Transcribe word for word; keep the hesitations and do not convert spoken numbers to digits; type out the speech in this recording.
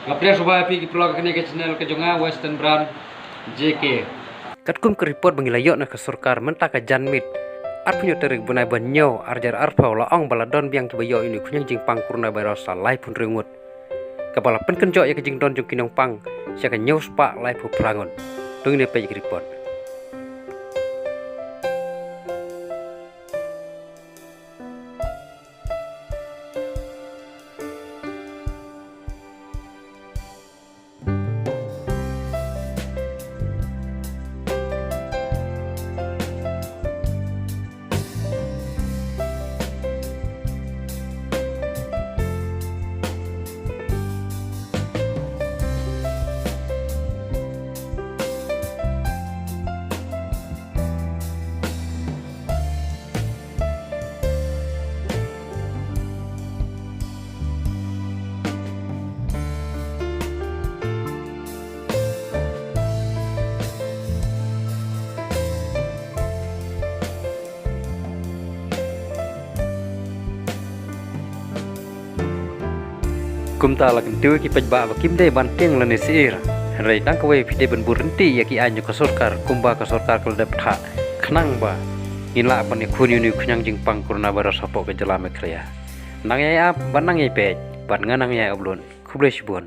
Nga pdiang sngewbha ïa phi ki paralok ha kane ka channel ka jong nga Western Brand J K. Katkum ka report ba ngi la ïoh na ka sorkar mynta ka janmiet arphew hynñiew tarik bnai ba hynñiew arhajar arphew la ong ba la don biang kiba ïoh ïa une u khñiang jingpang coronavirus sa laiphew hynriew ngut. Kaba la pynkynjoh ïa ka jingdon jong ki nongpang sha ka hynñiew spah laiphew phra ngut. To ngin ïa peit ïa ka report. Kumta la kyntiew ïa ki paidbah ba kim dei ban tieng lane syier. Hynrei tang kawei phi dei ban buh rynti ïa ki aiñ jong ka sorkar kumba ka sorkar ka la dep thah khnang ba ngin lah ban ïakhun ïa une u khñiang jingpang coronavirus hapoh ka jylla Meghalaya. Nang ïai ap bad nang ïai peit bad nga nang ïai upload. Khublei shibun.